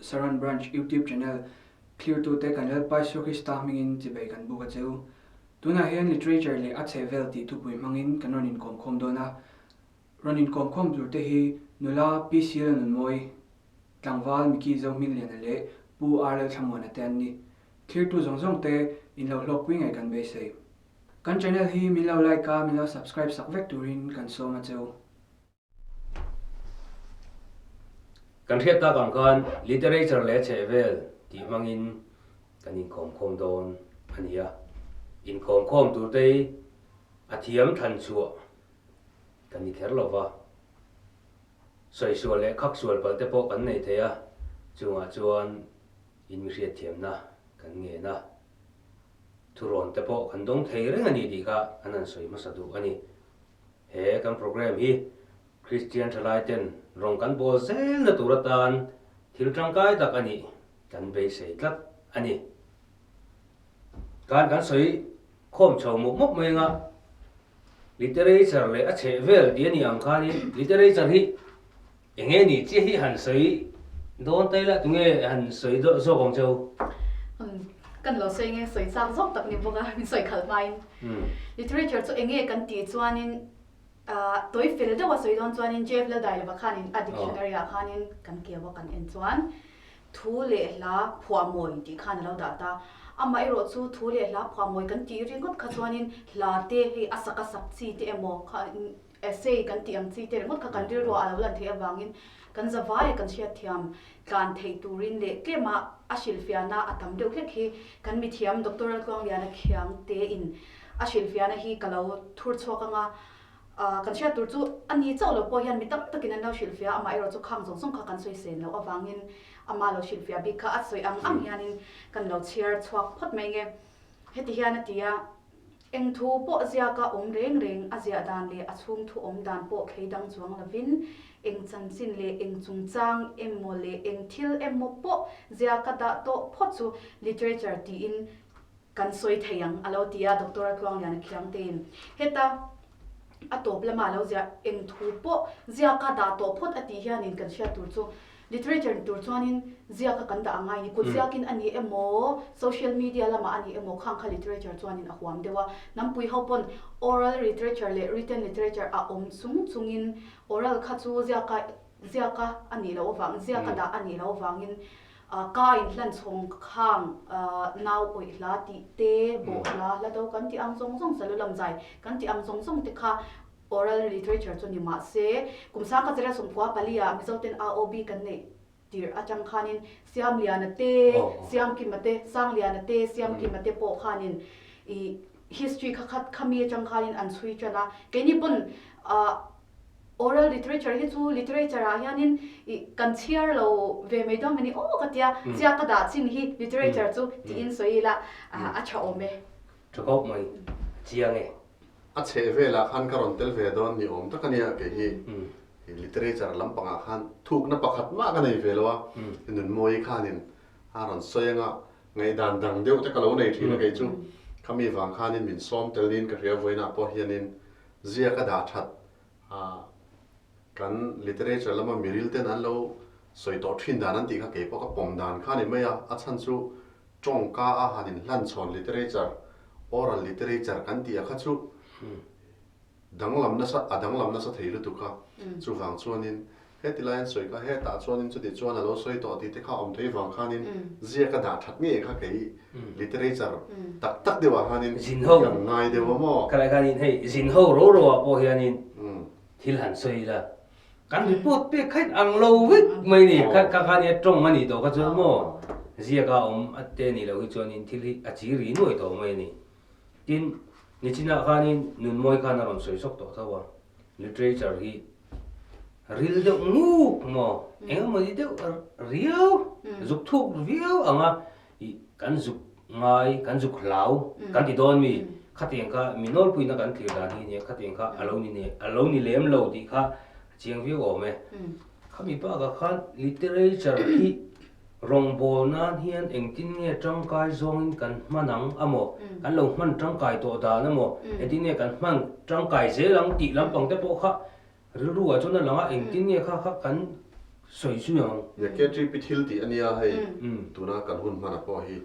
Saron Branch YouTube channel thlirtute kan Lalpa Isua Krista hmingin chibai kan buk a che u. Tunah hian Literature leh a chhehvel tih thupui hmangin kan rawn inkawmkhawm dawn a. Rawn inkawmkhawm turte hi nula Pi Sila Nunmawi, tlangval Mickey Zohmingliana leh Pu R Lalthlamuana te an ni. Thlirtu zawng zawng te in lo hlawkpui ngei kan beisei. Kan channel hi min lo like a, min lo subscribe sak vek turin kan sawm a che u. Kan hriat tak ang khan literature leh chhehvel tih hmangin kan inkawmkhawm dawn a ni a. Inkawmkhawm turte hi a thiam thlan chhuah kan ni kher lo va. Sawi sual leh khak sual palh te pawh kan nei thei a, chungah chuan in mi hriatthiamna kan ngen a. Thurawn te pawh kan dawng thei reng a ni tih kha an han sawi hmasa duh a ni. He kan programme hi Kristian thalai ten rawng kan bawl zelna tur atan thil tangkai tak a nih kan beisei tlat a ni. Khan kan sawi khawm chho mawp mawp mai anga literature leh a chheh vel tih a nih ang khanin literature hi Eng nge ni chiah hi han sawi dawn ta ila tunge han sawi zawk ang cheu? Kan lo sawi nge sawi chak zawk tak ni bawk a, min sawi khalh hmain. Literature chu eng nge kan tih chuanin tawi fel deuh a sawi dawn chuanin JF Laldailova khanin a dictionary ah khanin kan keu a kan en chuan thu leh hla phuah mawi tih khan a lo dah ta. Amaherawh chu thu leh hla phuah mawi kan tih ringawt kha chuanin hla te hei a sak a sak chi te emaw kha Essay kan tih ang chi te ringawt kha kan rilruah a lo lan theih avangin kan zavaia kan hriatthiam tlan theih turin leh tlema a hrilhfiahna a tam deuh hlek hi kan mithiam Doctor Laltluangliana Khiang tein a hrilhfiahna hi ka lo thur chhuak anga kan hriat tur chu a ni chauh lo pawh hian mi tam takin an lo hrilhfiah a, amaherawh chu khang zawng zawng kha kan sawisel loh avangin ama lo hrilhfiah bik kha a sawi ang ang hianin kan lo chhiar chhuak phawt mai nge. Heti hian a ti a. Eng thu pawh ziaka awm reng reng a ziah dan leh a chhung thu awm dan pawh thlei dang chuang lovin, eng chanchin leh eng chungchang emaw leh eng thil emaw pawh ziaka dah tawh phawt chu literature tiin kan sawi thei ang, a lo ti a, Doctor Tluangliana Khiangtein. Heta a tawp lama a lo ziah eng thu pawh ziaka dah tawh phawt a tih hianin kan hriat tur chu Literature tur chuanin ziaka kan dah angai ni, kut ziakin a ni emaw, social media lamah a ni emaw khang kha literature chuanin a huam deuh a. Hnampui ho pawn oral literature leh written literature a awm chung chungin oral kha chu ziaka ziaka a nih loh avang ziaka dah a nih loh avangin ka inhlan chhawng khang nau awih hla tih te, bawh hla, hla do kan tih ang zawng zawng, salu lam zai kan tih ang zawng zawng te kha Oral literature chu ni mah se, kum sangkhat zira 14 ah Mizoten AOB kan neih tirh atang khanin Siamliana te, Siamkima te, Sangliana te, Siamkima te pawh khanin i history kha khat khami atang khanin an chhui tan a. Keini pawn oral literature hi chu literature ah hianin i kan chhiar lo ve mai dawn mawni aw ka tia, ziak ka dah chin hi literature chu tiin sawi ila a tha awm e. Tha khawp mai, a chiang e. A chheh velah khan ka rawn tel ve dawn ni awm tak a nia kei hi literature lampangah khan thukna pakhat mah ka nei ve lo a, Nunmawii khanin a rawn sawi anga ngaihdan dang deuh te ka lo nei thin a kei chu khami vang khanin min sawm tel niin ka hria vawiinah pawh hianin ziak a dah that a kan literature lama miril ten an lo sawi tawh thin dan an tih kha kei pawh ka pawm dan kha a ni mai a, a chhan chu Tawngka a han inhlanchhawn literature, oral literature kan tih a kha chu danglam nasa, a danglam nasa thei lutuk a. Chuvang chuanin heti lai an sawi kha hetah chuanin chuti chuan a lo sawi tawh tih te kha awm thei vang khanin ziak a dah that ngei kha kei literature tak tak deuhah khanin kan ngai deuh a maw? Khalai khanin hei zin ho ro ro ah pawh hianin thil han sawi ila Kan report pek kha in ang lo vek mai ni. Kha kha nia tawng a nih tawh kha chuan maw ziak a awm a te nih loh hi chuanin thil hi a chi ri nuai tawh mai a ni. Tin, nichinah khanin Nunmawi khan a rawn sawi sawk tawh tho a, literature hi ril deuh nguk maw eng emaw ni deuh riau, zuk thuk viau anga Ih, kan zuk ngai, kan zuk hlau kan ti dawn mi? Khatiang kha mi nawlpuina kan thlir dan hi nia, khatiang kha a lo ni ne, a lo ni lem lo tih kha a chiang viau awm e. Khami bakah khan literature hi rawngbâwl nan hian engtin nge tangkai zawngin kan hman ang a maw, kan lo hman tangkai tawh dan a maw, engtin nge kan hman tangkai zel ang tih lampang te pawh kha rilru ah chuan a lang a, engtin nge kha kha kan. Sawi zui ang. Nia KTP thil tih a nia hei tuna kan hun hmana pawh hi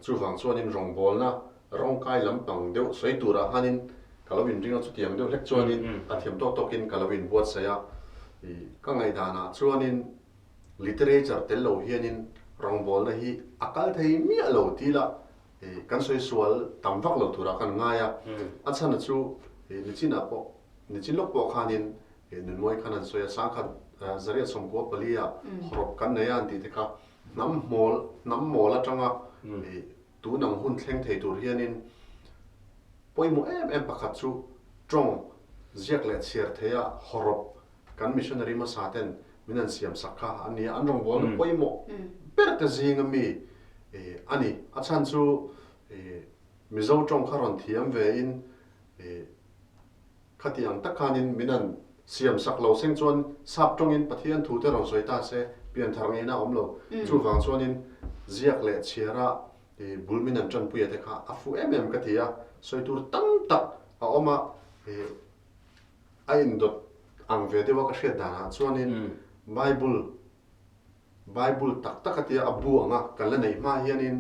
chuvang chuanin rawngbawlna rawngkai lampang deuh sawi turah khanin ka lo inring a chutiang deuh hlek chuanin a thiam tawk tawkin ka lo inbuatsaih a ka ngaihdanah chuanin literature tel lo hianin rawngbawlna hi a kal thei miah lo tih lah kan sawi sual tam vak lo turah kan ngai a a chhana chu nichinah pawh nichin lawk pawh khanin He nunmawi khan an sawi a, sangkhat zariat sawmkua pali ah hawrawp kan nei a an tih te kha hnam hmawl, hnam mawl atanga tun ang hun thleng thei tur hianin pawimawh em em pakhat chu tawng ziak leh chhiar thei a hawrawp kan missionary hmasa ten min an siam sak kha an ni a, an rawngbawlna pawimawh ber te zing ami a ni. A chhan chu Mizo tawng kha rawn thiam ve in Khati ang tak khanin min an siam sak lo seng chuan sap tawngin Pathian thu te rawn sawi ta se pianthar ngeina a awm lo. Chuvang chuanin ziak leh chhiara bul min an tanpuia te kha a fuh em em ka ti a, sawi tur tam tak a awm a, a indawt ang ve deuh a ka hriat danah chuanin Bible Bible tak tak a tia a bu anga kan la neih hma hianin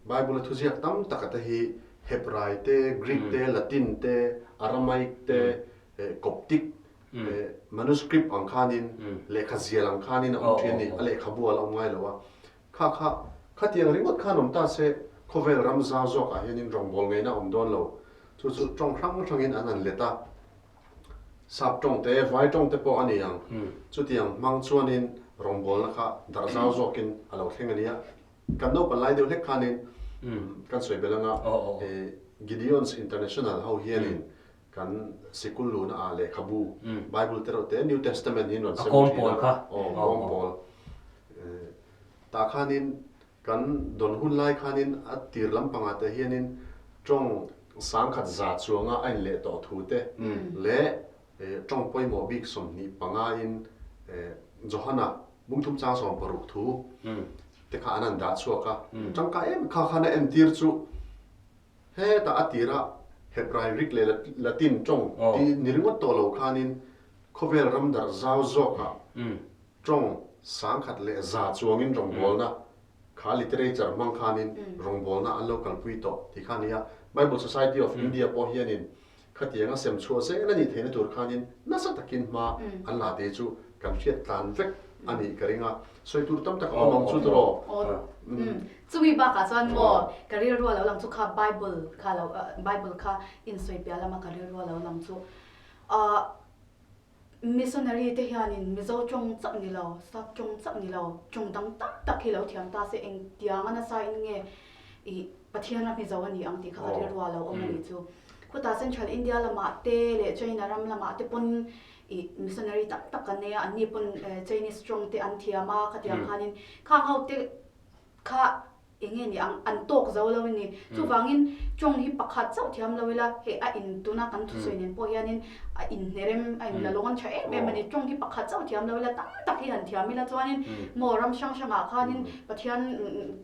Bible a thuziak tam tak a te hi Hebrai te, Greek te, Latin te, Aramaic te, Coptic manuscript ang khanin lehkha zial ang khanin a awm thin a ni, a lehkhabu a la awm ngai lo a. Kha kha khatiang ringawt khan awm ta se khawvel ram zau zawkah hianin rawngbâwl ngeina a awm dawn lo. Chu chu tawng hrang hrangin an han let a. Sap tawng te, vai tawng te pawh a ni ang. Chutiang hmang chuanin rawngbawlna kha darh zau zawkin a lo thleng a nia. Kan naupan lai deuh hlek khanin kan sawi belh anga Gideons International ho hianin kan sikul luna ah lehkhabu Bible te reuh te New Testament hi an rawn sem thin a. Aw, kawngpawl. Tah khanin Kan dawn hun lai khanin a tir lampangah te hianin tawng sangkhat za chuanga a inleh tawh thu te leh tawng pawimawh bik 25 in Johana bungthum chang 60 thu te kha an han dah chhuak a. Tangkai em kha khan a entir chu hetah a tira Hebrai, Greek leh Latin tawng ti ni ringawt tawh lo khanin khawvel ram darh zau zawkah Tawng 1100 chuangin rawngbawlna kha literature hmang khanin rawngbawlna an lo kalpui tawh tih kha a ni a. Bible Society of India pawh hianin khatianga sem chhuah zel a nih theihna tur khanin nasa takin hma an la tih chu kan hriat tlan vek a nih ka ring a. Sawi tur tam tak a awm ang chu tawh. Chumi bakah chuan maw ka rilru a lo lang chu kha Bible kha lo Bible kha insawi piah lama ka rilru a lo lang chu Missionary te hianin Mizo tawng chauh ni lo, Sap tawng chauh ni lo, tawng dang tam tak hi lo thiam ta se eng tianga nasa in nge i Pathian ram hi zo a ni ang tih kha ka rilru a lo awm a nih chu. Khutah Central India lamah te leh China ram lamah te pawn i missionary tam tak kan nei a, anni pawn Chinese tawng te an thiam a, khatiang khanin khang ho te kha Eng nge ni ang, an tawk zo lo a ni. Chuvangin tawng hi pakhat chauh thiam lo ila, hei a in tuna kan thusawi nen pawh hianin a inhnerem, a inla lawng an tha em em a ni. Tawng hi pakhat chauh thiam lo ila, tam tak hi han thiam ila chuanin maw ram hrang hrangah khanin Pathian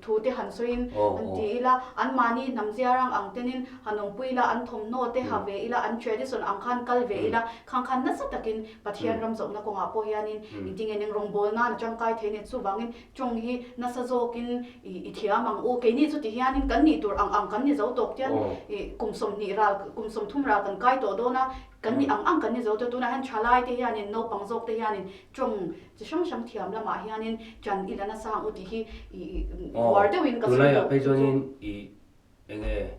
thu te han sawiin han ti ila, anmahni hnam ziarang ang tenin han awmpui ila, an thawmhnaw te ha ve ila, an tradition ang khan kal ve ila, khang khan nasa takin Pathian ram zawhna kawngah pawh hianin engtin nge ning rawngbawl nan a tangkai thei a ni. Chuvangin Tawng hi nasa zawkin i thiam ang u. Keini chu ti hianin kan nih tur ang ang kan ni zo tawk tian i kum 20 ral, kum 30 ral kan kai tawh dawn a, kan nih ang ang kan ni zo tawh. Tunah hian thalai te hianin, naupang zawk te hianin tawng chi hrang hrang thiam lamah hianin ṭan i la nasa ang u tih hi i uar deuhin ka sawi Tunlaiah phei chuanin i enge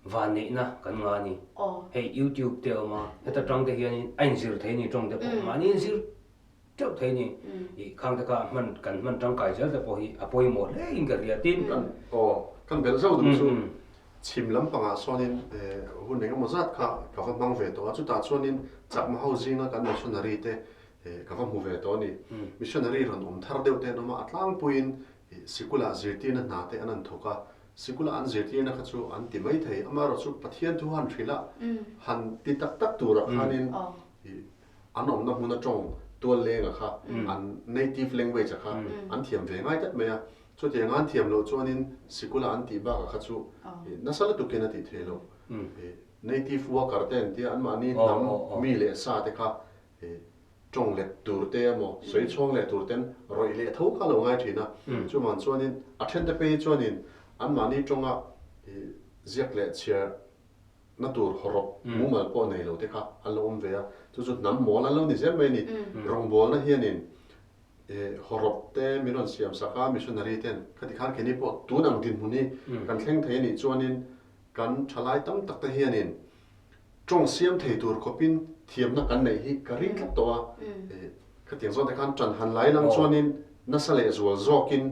vanneihna kan ngah a ni. Hei YouTube te a awm a, heta tang te hianin a inzir thei a ni tawng te pawh mahni inzir Teuh thei ni. I khang te kha hman kan hman tangkai zel te pawh hi a pawimawh hle in ka hria tin. Kan aw kan belh zauh duh chu chhim lampangah sawnin hun eng emaw zat kha ka va hmang ve tawh a, chutah chuanin chakma ho zinga kan missionary te ka va hmu ve tawh a ni. Missionary rawn awm thar deuh te an awm a, a tlangpuiin sikula zirtirna hna te an han thawk a, sikula an zirtirna kha chu an ti mai thei, amaherawhchu Pathian thu han hrilh a, han ti tak tak turah khanin An awmna hmun a tawng tual lenga kha an native language a kha an thiam ve ngai tlat mai a. Chutiang an thiam loh chuanin sikula an tih bakah kha chu nasa lutukin a tih thei lo. Native worker te an tia anmahni hnam mi leh sa te kha Tawng let tur te emaw, sawi chhuang leh tur ten rawih leh tho kha lo ngai thin a. Chuvang chuanin a thente phei hi chuanin anmahni tawnga ziak leh chhiar na tur hawrawp mumal pawh nei lo te kha an lo awm ve a. Chu chu hnam mawl an lo ni zel mai a ni. Rawngbawlna hianin hawrawp te min rawn siam sak a, missionary ten khati khan keini pawh tun ang dinhmun hi kan thleng thei a nih chuanin kan thalai tam tak te hianin Tawng siam thei tur khawpin thiamna kan neih hi ka ring tlat tawh a, khatiang zawk te khan ṭan han lai lang chuanin nasa leh zual zawkin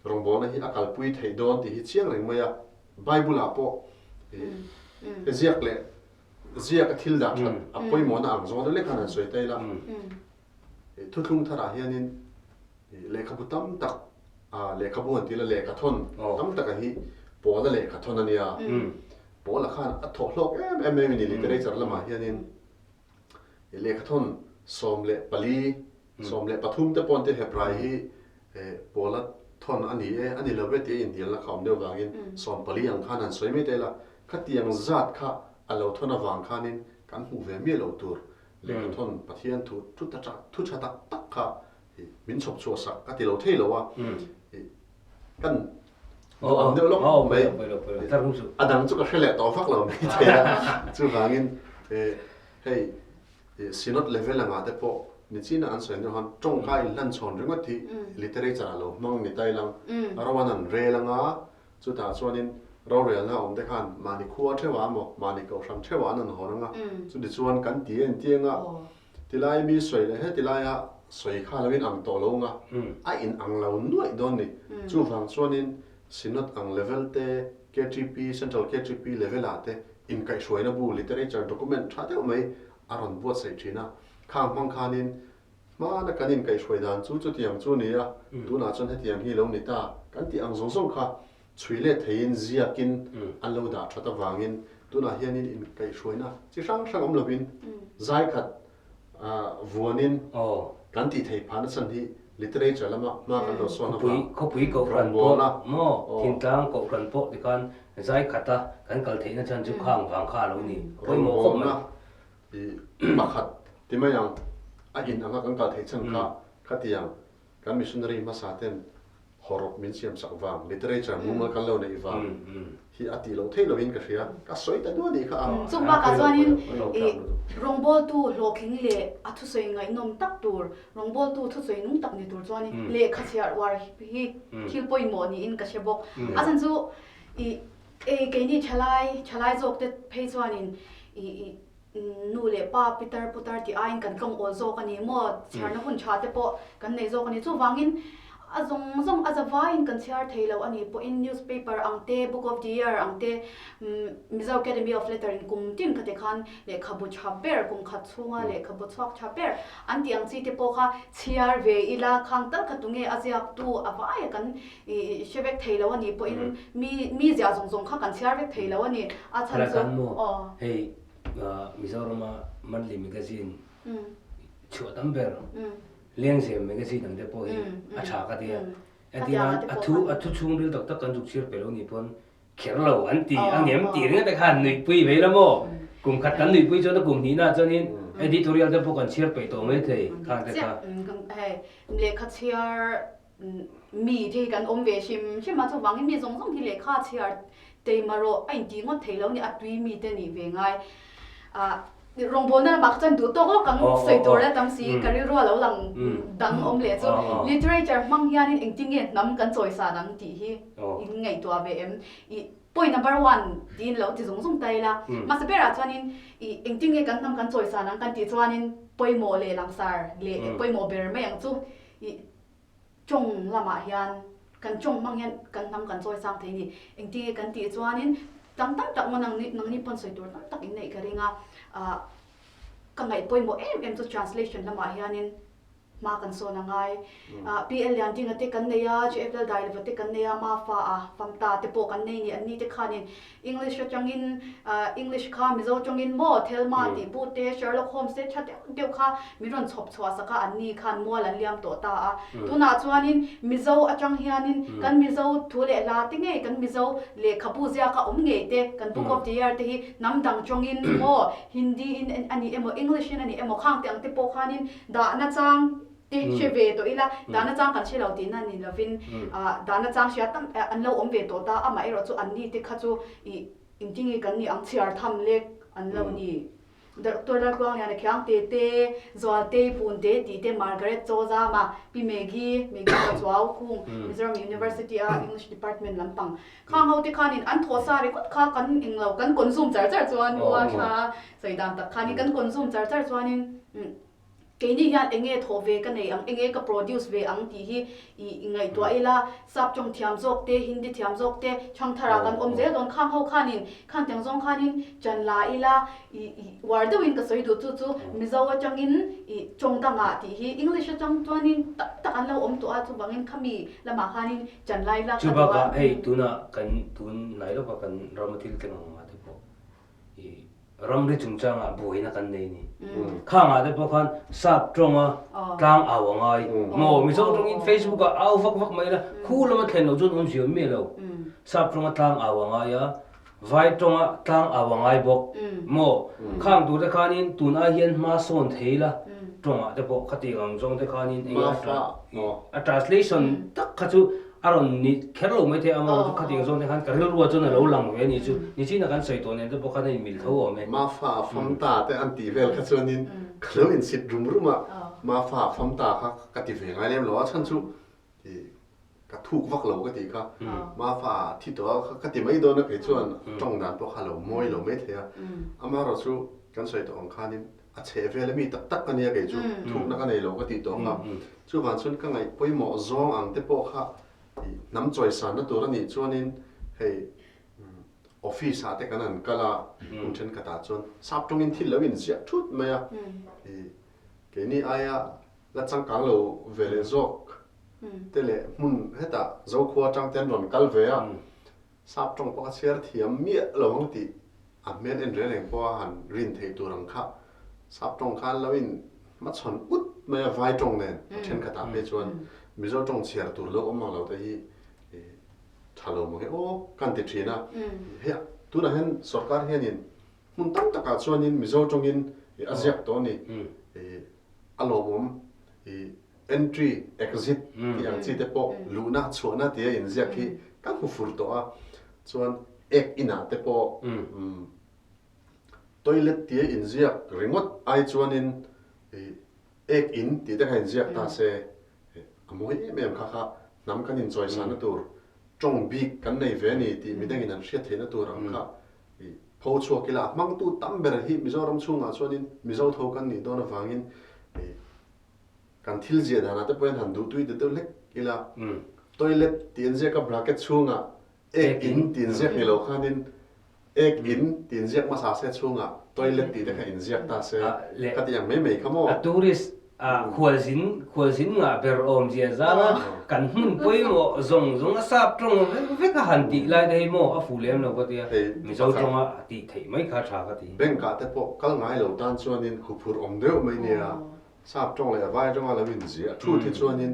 rawngbawlna hi a kalpui theih dawn tih hi chiang reng mai a. Bible-ah pawh ziak leh ziak a thil dah ṭhat a pawimawhna ang zawng lek khan han sawi ta ila, thuthlung tharah hianin lehkhabu tam tak, lehkhabu han ti ila lehkhathawn tam taka hi Paula lehkhathawn a nia. Paula khan a thawh hlawk em em mai a ni literature lamah hianin lehkhathawn 14, 13 te pawh an ti Hebrai hi Paula thawn a ni e, a ni lo ve tih a inhnialna kha awm deuh vangin 14 ang khan han sawi mai ta ila, khatiang zat kha a lo thawn avang khanin kan hmuh ve miah lo tur lehkhathawn Pathian thu thu tha tak tak kha min chhawp chhuah sak ka ti lo thei lo a, kan duh ang deuh lawk mai a dang chu ka hre leh tawh vak lo mai thei a, chuvangin hei synod level angah te pawh nichina an sawi hnu khan tawngka inhlan chhawn ringawt hi literature ah lo hmang ni ta ilang roan an rel anga chutah chuanin rorelna awm te khan mahni khua theuhah emaw mahni kohhran theuhah an rawn hawn anga chutichuan kan ti en tianga Tilai mi sawi leh heti laia sawi kha lo in ang tawh lo nga, a in ang lo nuaih dawn ni. Chuvang chuanin Synod ang level te, KTP, Central KTP level ah te inkaihhruaina bu, literature document tha deuh mai a rawn buatsaih thin a. Khang hmang khanin hmana kan inkaihhruai dan chu chutiang chu ni a, tunah chuan hetiang hi lo ni ta kan tih ang zawng zawng kha chhui leh theiin ziakin an lo dah that avangin tunah hianin inkaihhruaina chi hrang hrang awm lovin zai khat vuanin kan tih theih phahna chhan hi literature lama hma kan lo sawn avang Khawpui kohhran pawh maw thingtlang kohhran pawh tikhan zai khata kan kal theihna chhan chu khang vang kha a lo ni. Pawimawh khawp mai. Rawngbawlna pakhat ti mai ang a in anga kan kal theih chhan kha khatiang kan missionary hmasa ten hawrawp min siam sak vang, literature mumal kan lo neih vang hi a tih loh theih lovin ka hria. Ka sawi ta duah nih kha a. Chung bakah chuanin i rawngbawltu hlawhtling leh a thusawi ngaihnawm tak tur, rawngbawltu thusawi nung tak ni tur chuanin lehkha chhiar uar hi thil pawimawh niin ka hre bawk. A chhan chu i keini thalai, thalai zawk te phei chuanin i Nu leh pa pitar putar tih aiin kan tlawng awl zawk a ni maw? Chhiarna hun tha te pawh kan nei zawk a ni. Chuvangin a zawng zawng a zavaiin kan chhiar thei lo a nih pawhin newspaper ang te, book of the year ang te, Mizo Academy of Letter in kum tin kha te khan lehkhabu tha ber, kum khat chhunga lehkhabu chhuak tha ber an tih ang chi te pawh kha chhiar ve ila khang tal kha tunge a ziaktu a vaia kan hre vek thei lo a nih pawhin mi mi ziah zawng zawng kha kan chhiar vek thei lo a ni. A chhan chu aw. Hei Mizorama monthly magazine chhuah tam ber Lengzem magazine ang te pawh hi a tha ka tia. Entirnan a thu a thu chhungril tak tak kan zuk chhiar pe lo nih pawn kher lo an ti a ngem tih ringawt te khan nuihpui ve ila maw? Kum khat kan nuihpui chuan a kum hnihna chuanin editorial te pawh kan chhiar peih tawh mai thei khang te kha. Hei lehkha chhiar Mi te hi kan awm ve hrim hrim a, chuvangin mi zawng zawng hi lehkha chhiar teima rawh a intih ngawt thei lo ni, a tui mi te nih ve ngai. Ah rawngbawlna lamah ka chuan duh tawk lawk ang sawi tur la tam si, ka rilru a lo lang dang awm leh chu literature hmang hianin engtin nge hnam kan chawisan ang tih hi in ngaihtuah ve em? I point number one tiin lo ti zung zung ta ila, hmasa berah chuanin i engtin nge kan hnam kan chawisan ang kan tih chuanin pawimawh leh langsar leh pawimawh ber mai ang chu i Tawng lamah hian kan tawng hmang hian kan hnam kan chawi sang thei a ni. Engtin nge kan tih chuanin tam tam tak maw nangni nangni pawn sawi tur tam tak in neih ka ring a. Ah ka ngaih pawimawh em em chu translation lamah hianin Hma kan sawn a ngai. PL Liandinga te kan nei a, JF Laldailova te kan nei a, Mafa a Famta te pawh kan nei ni. Anni te khanin English atangin English kha Mizo tawngin maw Thelma tih bu te, Sherlock Holmes te tha deuh deuh kha min rawn chhawp chhuah sak a, anni khan mual an liam tawh ta a. Tunah chuanin Mizo atang hianin kan Mizo thu leh hla te ngei, kan Mizo lehkhabu ziaka awm ngei te, kan Book of the Year te hi hnam dang tawngin maw Hindi in a ni emaw English in a ni emaw khang te ang te pawh khanin Dahna chang te hre ve tawh ila, dahna chang kan hre lo tihna ni lovin dahna chang hria tam an lo awm ve tawh ta, amaherawh chu anni te kha chu ih engtinge kan nih ang chhiar tham lek an lo ni. Doctor Laltluangliana Khiang te te, Zualtei Pun te tih te, Margaret Chawzama, Pi Maggie, Maggie Pachuau Kung, Mizoram University a English Department lampang Khang ho te khanin an thaw sa ringawt kha kan englo kan consume char char chuan ua tha sawi dan tak khanin kan consume char char chuanin keini hian enge thaw ve ka nei ang enge ka produce ve ang tih hi i ngaihtuah ila sap tawng thiam zawk te hindi thiam zawk te thangthar ah kan awm zel dawn khang ho khanin khan tiang zawng khanin chan la ila i uar deuhin ka sawi duh chu chu Mizo atangin i tawng dangah tih hi English atang chuanin tam tak an lo awm tawh a chuvangin khami lamah khanin Chan lai lak a duh a. Chubakah hei tunah kan tun hnai lawka kan rama thil thleng ang ah te pawh i ramri chungchangah buaina kan nei ni. Khangah te pawh khan sap tawnga tlang au a ngai. Maw Mizo tawngin Facebook ah au vak vak mai la, khu lama thlen loh chuan awmzia awm miah lo. Sap tawnga tlang au a ngai a, vai tawnga tlang au a ngai bawk. Maw khang tur te khanin tun ai hian hma sawn thei la tawngah te pawh khatiang ang zawng te khanin eng a translation tak kha chu a rawn ni kher lo mai thei a, amaherawhchu khatiang zawng te khan ka rilrua chuan a lo lang ve a ni chu nichina kan sawi tawh nen te pawh khan a inmil tho awm e. Mafa a fam ta te an tih vel kha chuanin ka lo insit rum rum a, Mafa a fam ta kha ka ti ve ngai lem lo a chhan chu ka thuk vak lo ka tih kha Mafa a thi tawh a ka ti mai dawn a kei chuan tawng dan pawh kha a lo mawi lo mai thei a, amaherawhchu kan sawi tawh ang khanin A chheh vel a mi tak tak ka nia kei chu thukna ka nei lo ka tih tawh kha. Chuvang chuan ka ngaih pawimawh zawng ang te pawh kha hnam chawisanna tur a nih chuanin hei office ah te kan han kal a, hmun thenkhatah chuan sap tawngin thil lo inziah thut mai a, keini aia la changkang lo ve leh zawk te leh hmun hetah Zokhua atang te an rawn kal ve a, Sap tawng pawh kha chhiar thiam miah lo ang tih a hmel en reng reng pawha han rin theih tur ang kha sap tawng khan lo in hmachhawn ut mai a vai tawng nen a thenkhatah phei chuan Mizo tawng chhiar tur lo awm ang lo te hi tha lo mange aw kan ti thin a. Hei tunah hian sorkar hianin hmun tam takah chuanin Mizo tawngin a ziak tawh a ni. A lawmawm Entry, exit tih ang chi te pawh luhna, chhuahna tia inziak hi ka hmu fur tawh a, chuan ek inah te pawh toilet tia inziak ringawt ai chuanin ek in tih te kha inziak ta se a mawi em em kha kha hnam kan inchawisana tur tawng bik kan nei ve a ni tih midangin an hriat theihna tur ang kha pho chhuak ila a hmangtu tam ber hi Mizoram chhungah chuanin Mizo tho kan nih dawn avangin Kan thil ziah danah te pawhin han duh tui deuh deuh hlek ila, toilet tih an ziak a bracket chhungah ek in tih an ziak ni lo khanin ek in tih an ziak hmasa se chhungah toilet tih te kha in ziak ta se ka ti ang mai mai kha maw. A tourist khualzin khualzin ngah ber awm zia zang a, kan hmun pawimawh zawng zawng a sap tawng vek vek a han tih lai te hi maw a fuh lem lo ka tia, Mizo tawnga a tih theih mai kha tha ka ti. Bank ah te pawh kal ngai lo tan chuanin huphurh awm deuh mai nia. Sap tawng leh vai atanga lo inziah thut hi chuanin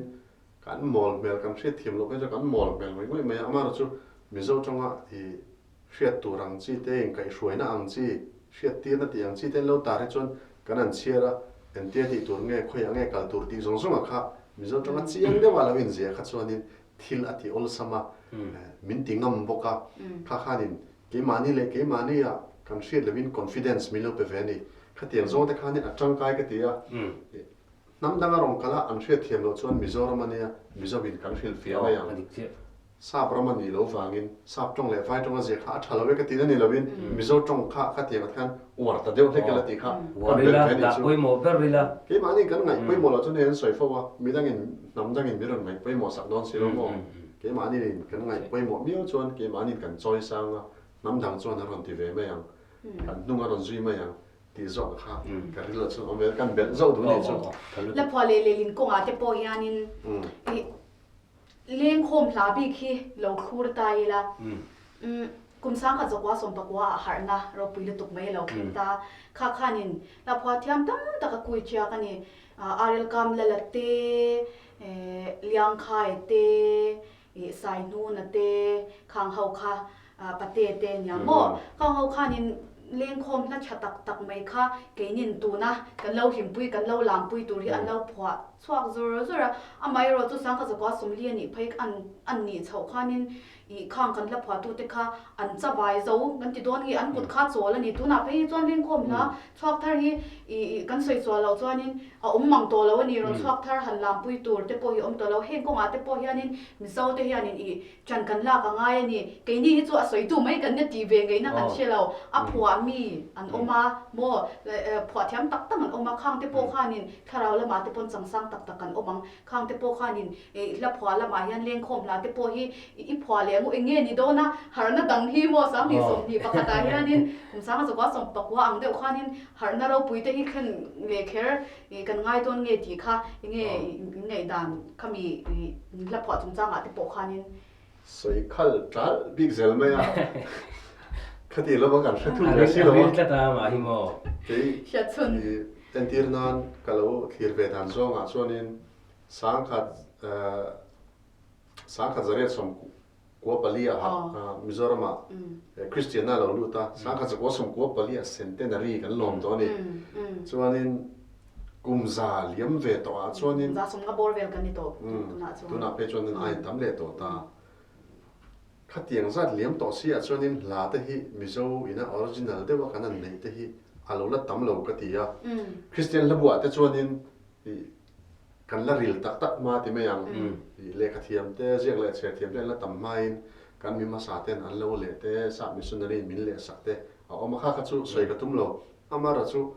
kan mawl hmel kan hriat thiam loh phei chuan kan mawl hmel ngawih ngawih mai a, amaherawhchu Mizo tawnga i hriat tur ang chi te, inkaihhruaina ang chi, hriattirna tih ang chi te an lo tar hi chuan kan han chhiar a, entia tih tur nge, khawiah nge kal tur tih zawng zawng ah kha Mizo tawnga chiang deuha lo inziah kha chuanin thil a ti awlsam a, min ti ngam bawk a, kha khanin Keimahni leh keimahni ah kan hriat lovin confidence min lo pe ve a ni. Khatiang zawng te khan hi a tangkai ka ti a, hnam danga rawn kal a an hriat thiam loh chuan Mizoram a nia, Mizo in kan hrilh fiah mai ang. Sap ram a nih loh vangin Sap tawng leh Vai tawng a zia kha a tha lo e ka ti na ni lovin Mizo tawng kha khatiang ah te khan uar ta deuh hlek ila tih kha kan belh ve a nih chu. Keimahni kan ngaih pawimawh loh chuan hei an sawi fo a, midangin hnam dangin min rawn ngaih pawimawh sak dawn si lo maw? Keimahni kan ngaih pawimawh miau chuan keimahni kan chawi sang a, hnam dang chuan a rawn ti ve mai ang, kan hnung a rawn zui mai ang. Tih zawk kha ka rilru chu awm ve kan belh zauh duh nih chu. La phuah leh lehlin kawngah te pawh hianin ih lengkhawm hla bik hi lo thlur ta ila kum sangkhat zakua sawmpakua ah harhna ropui lutuk mai a lo thleng ta. Kha khanin la phuah thiam tam tak a kui chiak a ni. Arel Kamlala te, Liangkhai te, ih Saihnuna te, khang ho kha Pate te nia maw? Khang ho khanin lengkhawm hla tha tak tak mai kha keinin tuna kan lo hlimpui, kan lo lampui tur hi an lo phuah chhuak zawr zawr a. Amaherawhchu chu Sangkhat Zakua Sawmli a nih phei an an nih chhoh khanin ih khang kan hla phuahtute kha an chavai zo kan ti dawn nge an kut kha chawl a ni. Tunah phei hi chuan lengkhawm hla chhuak thar hi ih kan sawi chhuah loh chuanin a awm mang tawh lo a ni. Rawn chhuak thar han lampui tur te pawh hi awm tawh lo. Heng kawngah te pawh hianin Mizo te hianin ih Ṭan kan lak a ngai a ni. Keini hi chu a sawitu mai kan la tih ve ngaihna kan hre lo. A phuah mi an awm a maw? Phuah thiam tak tak an awm a, khang te pawh khanin thlarau lamah te pawn changsang tak tak kan awm ang. Khang te pawh khanin hla phuah lamah hian lengkhawm hla te pawh hi i phuah leh ang u. Eng nge ni dawn a? Harhna dang hi maw sanghnih 21 ah hianin kum sanga zakua sawmpakua ang deuh khanin harhna ropui te hi thlen leh kher kan ngai dawn nge tih kha eng nge ngaihdan khami hla phuah chungchangah te pawh khanin. Sawi khal ṭalh bik zel mai a, khati lova kan hre thung ve si lo a. A ril tlat a mah hi maw? Kei Hriatchhun. Entir nan ka lo thlir ve dan zawngah chuanin sangkhat sangkhat zariat sawm 94 ah Mizoram ah Christian a lo lut a, 1994 ah Centenary kan lawm tawh a ni. Chuanin kum za liam ve tawh ah chuanin Za sawmnga bawr vel kan ni tawh tunah chuan. Tunah phei chuan a intam leh tawh ta. Khatiang zat liam tawh si ah chuanin hla te hi Mizo ina original deuh a kan han neih te hi a lo la tam lo ka ti a. Christian hlabuah te chuanin Kan la ril tak tak hma ti mai ang. Lehkha thiam te, ziak leh chher thiam te an la tam hmain kan mi hmasa ten an lo leh te, sap missionary in min leh sak te a awm a. Kha kha chu sawi ka tum lo. Amara chu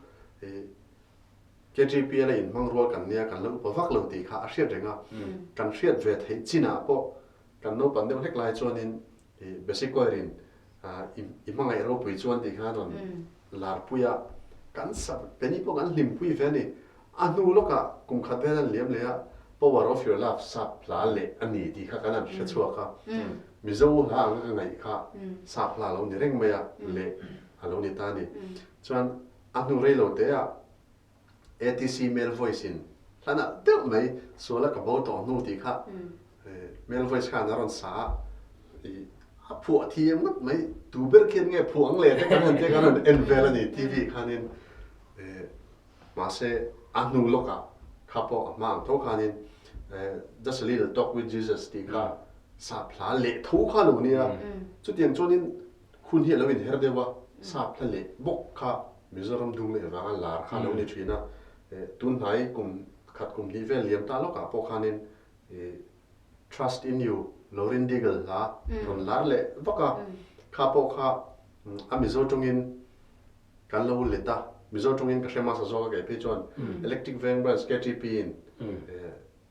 KGPL a inhmang rual kan nia, kan la upa vak lo tih kha a hriat reng a. Kan hriat ve theih chinah pawh kan naupan deuh hlek lai chuanin basic choir in i hmangaih ropui chuan tih khan rawn larpui a, kan sak keini pawh kan hlimpui ve a ni. A hnu lawkah kum khat vel an liam leh a, Power of Your Love sap hla leh a ni tih kha kan han hre chhuak a, Mizo hla anga ka ngaih kha sap hla a lo ni reng mai a, leh a lo ni ta a ni. Chuan a hnu rei lo te ah ATC male voice in hla nalh deuh mai sual a ka bo tawh hnu tih kha male voice khan a rawn sa a, ih a phuah thiam ngawt mai tu ber khian nge phuah ang le te kan han tia kan han en vel a ni TV khanin mahse a hnu lawkah kha pawh a hma ang tho khanin just a little talk with Jesus tih kha sap hla leh tho kha lo nia chutiang chuanin Hun hi a lo inher deuh a, sap hla leh bawk kha Mizoram dung leh vanga lar kha a lo ni thin a. Tun hnai kum khat kum hnih vel liam ta lawkah pawh khanin Trust in You, Lauren Daigle hla rawn lar leh vak a, kha pawh kha a Mizo tawngin kan lo let a, Mizo tawngin ka hre hmasa zawk a kei phei chuan Electric Veng Branch KTP in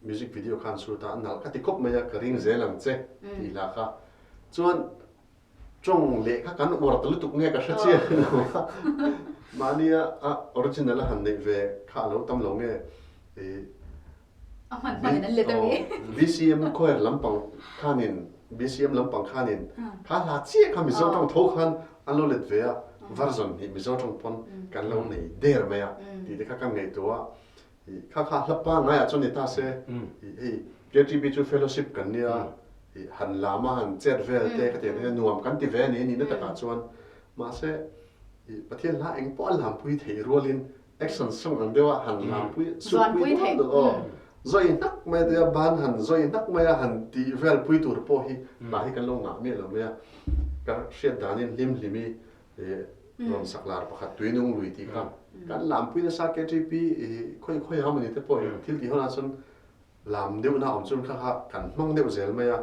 music video khan shoot a, a nalh ka ti khawp mai a, ka ring zel ang che tih hla kha chuan Tawng leh kha kan uar ta lutuk nge ka hre chiang lo a, mahnia a original a han neih ve kha a lo tam lo nge i A hman hman in an let a mi. BCM choir lampang khanin BCM lampang khanin kha hla chiah kha Mizo tawng tho khan an lo let ve a, version hi Mizo tawng pawn kan lo nei der mai a tih te kha ka ngaihtuah a, i kha kha hla pangaiah chuan ni ta se i hei KTB chu fellowship kan nia i han lam a han chet vel te ka tih ang nuam kan ti ve a ni nihna takah chuan mahse i Pathian hla eng pawh a lampui theih rualin action song ang deuha han lampui supui dual dual aw zawi hnak mai a tia ban han zawi hnak mai a han tih vel pui tur pawh hi hla hi kan lo ngah miah lo mai a ka hriat danin hlim hlim i Rawn sak lar pakhat tuinung lui tih kha kan lampui nasa KTP i khawi khawi a mawni te pawh i thil tih hunah chuan lam deuhna awm chuan kha kha kan hmang deuh zel mai a,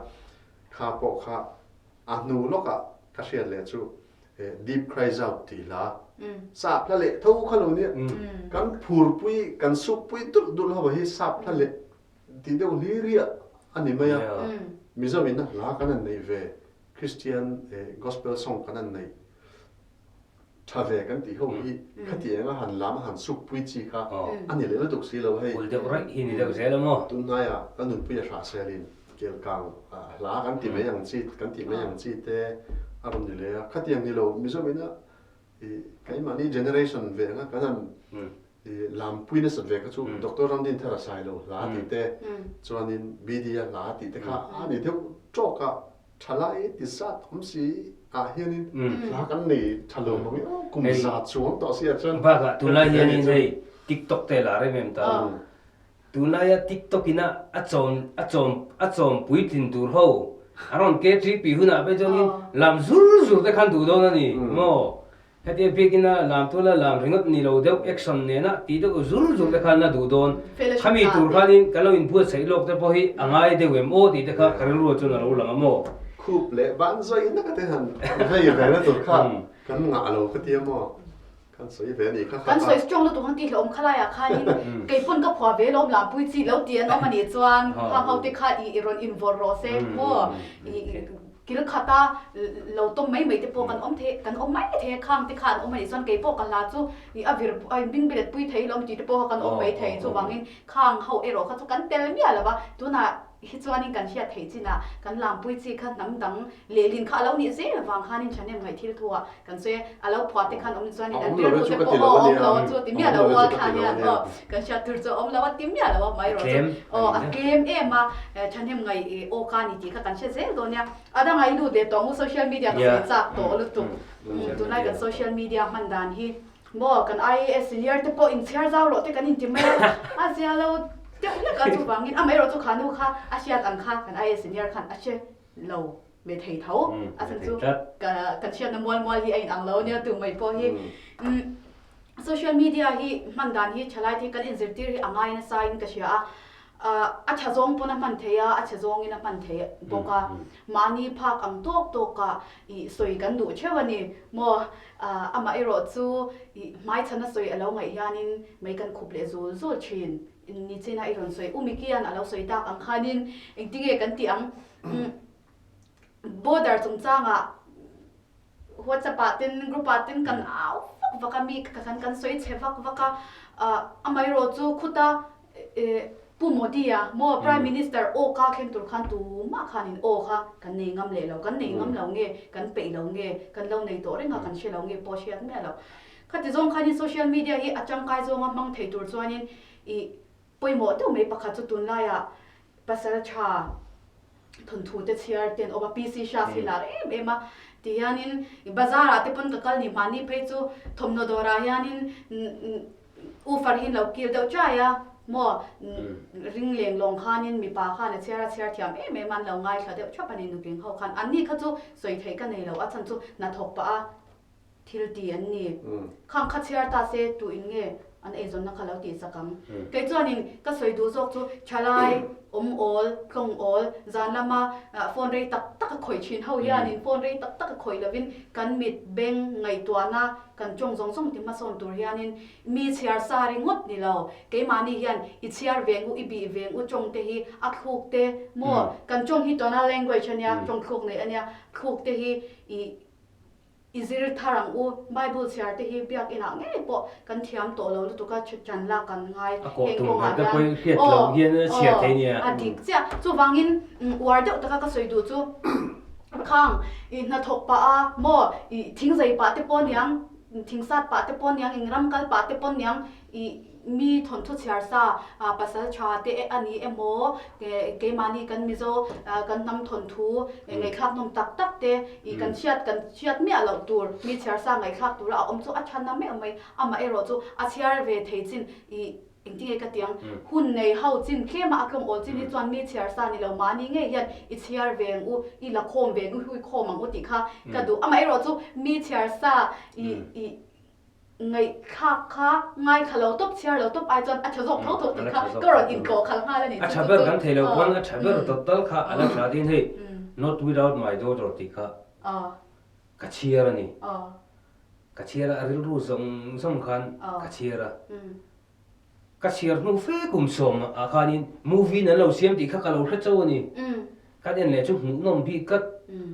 kha pawh kha a hnu lawkah ka hriat leh chu Deep Cries Out tih hla sap hla leh tho kha lo nia kan phurpui kan sukpui dulh dulh ho hi sap hla leh tih deuh hlir hi a ni mai a, Mizo in a hla kan han neih ve Christian gospel song kan han neih. Tha ve kan tih ho hi khatiang a han lam a han suk pui chi kha a ni leh lutuk si lo hei. Ul deuh raih hi ni deuh zel a maw? Tunhnaia kan nunpui a hrah selin kelkang hla kan ti mai ang chi kan tih mai ang chi te a rawn ni leh a, khatiang ni lo Mizo ina i keimahni generation ve anga kan han i lampui nasat ve kha chu Doctor Ramdinthara Sailo hla tih te chuanin BD-a hla tih te kha a ni deuh tawk a. Thalai ti zat awm si ah hianin hla kan nei tha lo mang i aw kum za chuang tawh si ah chuan. Bakah tunlai hianin hei TikTok te la rem em ta. Tunlaia TikTok ina a chawm a chawm a chawm puitlin tur ho a rawn ke ṭi pi hunah pawh chuanin lam zur zur te khan duh dawn a ni maw? Hetia biakin a lam tual a lam ringawt ni lo deuh action nena tih deuh zur zur te khan a duh dawn. Khami tur khanin kan lo inbuatsaih lawk te pawh hi a ngai deuh em aw tih te kha ka rilru chuan a lo lang a maw? Khup leh ban zawih naka te han vei ve na tur kha kan ngah lo ka tia maw? Kan sawi ve a nih kha kha. Kan sawi strong lutuk ang tih hlauhawm khalai ah khanin keipawn ka phuah ve lawm lampui chi lo tih an awm a nih chuan khang ho te kha i rawn invawrh rawh se maw? Kil khata lo tawm mai mai te pawh kan awm thei, kan awm mai thei a, khang te kha an awm a nih chuan kei pawh ka hla chu i a vir a inbing bilet pui thei lawm tih te pawh kha kan awm mai thei. Chuvangin khang ho erawh kha chu kan tel miah lo va, tunah hi chuanin kan hriat theih chinah kan lampui chi kha hnam dang lehlin kha a lo nih zel avang khanin thahnem ngaih thil thu ah kan sawi a, a lo phuah te khan awm chuanin an rilru te pawh aw awm lo a chu ti miah lo ual thla hian aw kan hriat tur chu a awm lo a ti miah lo a mai erawh chu aw a tlem em a thahnem ngaih aw ka ni tih kha kan hre zel dawn nia a dang a i lut leh tawh ang u social media ka sawi chak tawh lutuk tunlai kan social media hman dan hi maw kan IAS senior te pawh inchhiar zau rawh te kan inti mai a a zia lo deuh hlek a chuvangin amaherawh chu kha nu kha a hriat ang kha kan IAS senior khan a hre lo. Ve thei tho a chhan chu kan hriatna mual mual hi a inang lo ania tu mai pawh hi. Social media hi hman dan hi thalai te hi kan inzirtir hi a ngai nasa in ka hria a, a tha zawng pawn a hman thei a, a chhe zawngin a hman thei bawk a, mahni phak ang tawk tawk ah ih sawi kan duh theuh a ni maw, amaherawh chu ih hmaichhana sawi a lo ngaih hianin mai kan khup leh zul zul thin nichin a i rawn sawi, u Mikian a lo sawi tak ang khanin engtinge kan tih ang. Border chungchangah WhatsApp ah ten group ah ten kan au vak vak a mi kan kan sawi chhe vak vak a amaherawh chu khuta Pu Modi a maw Prime Minister aw ka thleng tur khan tumah khanin aw kha kan nei ngam leh lo kan nei ngam lo nge kan peih lo nge kan lo nei tawh reng a kan hre lo nge pawh hriat miah lo. Khati zawng khanin social media hi a tangkai zawnga hmang thei tur chuanin ih Pawimawh deuh mai pakhat chu tunlaiah pasal tha thawnthu te chhiar te an awm a, PC Shah hi lar em em a, ti hianin bazar ah te pawn ka kal ni hmahni phei chu thawmhnaw dawrah hianin u farhin lo kil deuh chai a maw ring leng lawng khanin mipa khan a chhiar a chhiar thiam em em a an lo ngaithla deuh thap a ni nutling ho khan anni kha chu sawi theih ka nei lo a chhan chu hnathawk pah a Thil ti an ni. Khang kha chhiar ta se tu in nge an eizawnna kha lo tih sak ang. Kei chuanin ka sawi duh zawk chu thalai, awm awl, tlawng awl, zan lama phone rei tak tak a khawih thin ho hianin phone rei tak tak a khawih lovin kan mit, beng, ngaihtuahna, kan tawng zawng zawng ti hmasawn tur hianin mi chhiar sa ringawt ni lo. Keimahni hian i chhiar veng u, i bih veng u tawng te hi a thluk te maw? Kan tawng hi tonal language a nia, tawng thluk nei a nia, thluk te hi i I zir thar ang u, Bible chhiar te hi biakinah ngei pawh kan thiam tawh lo lutuk a, ṭan lak kan ngai A kawh tum ber te pawhin hriat loh hian a chhiar thei nia. A dik chiah. Chuvangin uar deuh taka ka sawi duh chu khang i hnathawk pah a maw i thing zai pah te pawh niang, thing sat pah te pawh niang, eng ram kal pah te pawh niang i Mi thawnthu chhiar sa pasal tha te a ni emaw, keimahni kan Mizo kan hnam thawnthu ngaihthlak nawm tak tak te i kan hriat kan hriat miah loh tur mi chhiar sa ngaihthlak tura a awm chu a tha na meuh mai. Amaherawh chu a chhiar ve thei chin i engtinge ka tiang hun nei ho chin tlema a tlawng awl chin hi chuan mi chhiar sa ni lo mahni ngei hian i chhiar ve ang u, i la khawm ve ang u, hui khawm ang u tih kha ka duh. Amaherawh chu mi chhiar sa i i Ngaihthlak kha ngaithla lo tawp chhiar lo tawp ai chuan a tha zawk tho tho tih kha ka rawn intlawh khalh nghal a ni. A tha ber kan thei lo pawn a tha ber total kha a la tha din hei Not without my daughter tih kha ka chhiar a ni. Ka chhiar a, a rilru zawng zawng khan ka chhiar a. Ka chhiar hnu fe kum sawm ah khanin movie in an lo siam tih kha ka lo hre chauh a ni. Kan en leh chu hmuhnawm bik tlat.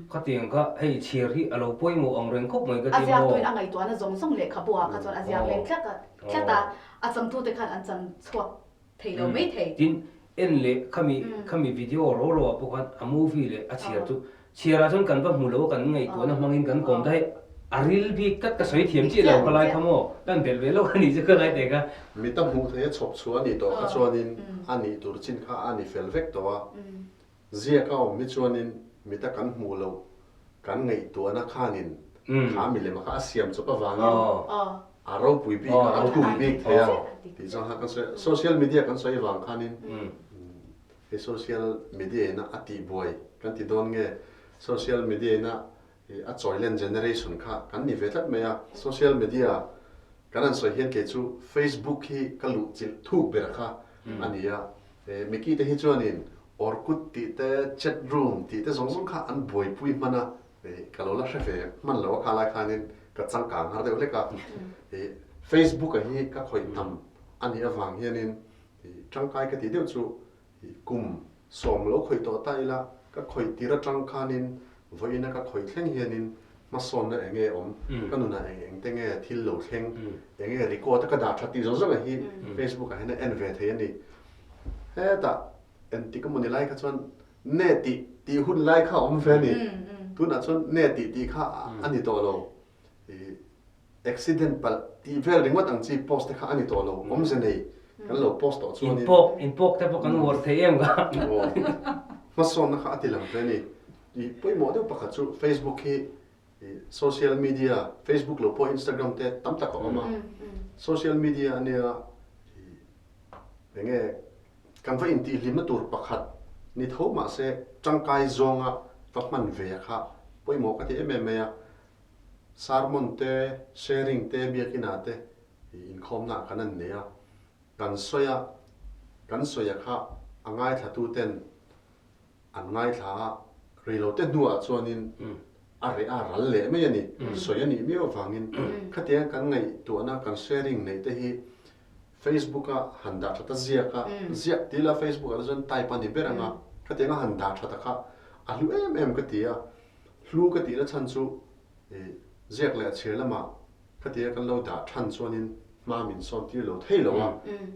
Khatiang kha hei chhiar hi a lo pawimawh ang reng khawp mai ka A ti ziak maw? tuin a ngaihtuahna zawng zawng lehkhabu ah kha chuan a ziak leng tlat a, tlat a, a changtute khan an chang chhuak thei lo mai thei. Tin, en leh khami khami video ro ro ah pawh khan a movie leh a chhiar chu chhiar ah chuan kan va hmu lo a kan ngaihtuahna hmangin kan kawm ta hei a ril bik tlat ka sawi thiam chiah lo ka lai kha maw kan belh ve lawk a nih chu ka lai teh kha. Mi ta hmuh theih a chhawp chhuah a nih tawh kha chuanin a nih tur chin kha a ni fel vek tawh a. Ziak a awm hi chuanin mita kan hmuh loh kan ngaihtuahna khanin kha milem kha a siam chawp avangin a ropui bik a, a thuk bik thei a tih chuan kha kan sawi social media kan sawi avang khanin hei social media ina a tihbuai kan ti dawn nge social media ina a chawilen generation kha kan ni ve tlat mai a, social media kan han sawi hian kei chu Facebook hi ka luh chilh thuk ber kha a ni a, Mickey te hi chuanin Orkut tih te chat room tih te zawng zawng kha an buaipui hman a, ka lo la hre ve hman lo a kha lai khanin ka changkang har deuh hlek a, Facebook a hi ka khawih tam a nih avang hianin tangkai ka tih deuh chu Kum sawm lo khawih tawh ta ila, ka khawih tir atang khanin vawiina ka khawih thleng hianin hmasawnna eng nge awm, ka nunah eng eng te nge thil lo thleng, eng nge record a ka dah that tih zawng zawng hi Facebook ah hian a en ve thei a ni. Hetah engtik emaw ni lai kha chuan ne tih tih hun lai kha a awm ve a ni. Tunah chuan ne tih tih kha a ni tawh lo. Accident palh tih vel ringawt ang chi post te kha a ni tawh lo, awmze nei kan lo post tawh chuanin. Inpawk, inpawk te pawh kan uar thei em ka. Aw, hmasawnna kha a ti lang ve a ni. I pawimawh deuh pakhat chu Facebook hi social media, Facebook lo pawh Instagram te tam tak a awm a, social media a nia enge kan va intihhlimna tur pakhat ni tho mahse tangkai zawnga va hman ve kha pawimawh ka ti em em mai a. Sermon te, sharing te, biakina te inkhawmna ah kan an nei a, kan sawi a, kan sawi a kha a ngaithlatu ten an ngaithla a, rilo te hnuah chuanin a reh a ral leh mai a ni, sawi a nih miau avangin khatiang kan ngaihtuahna kan sharing neih te hi Facebook a han dah that a ziak a, ziak tila Facebook ah te chuan type a ni ber ang a, khatiang a han dah that a kha a hlu em em ka ti a. Hlu ka tihna chhan chu ziak leh a chhir lamah khatia kan lo dah than chuanin hma min sawn tir lo thei lo a,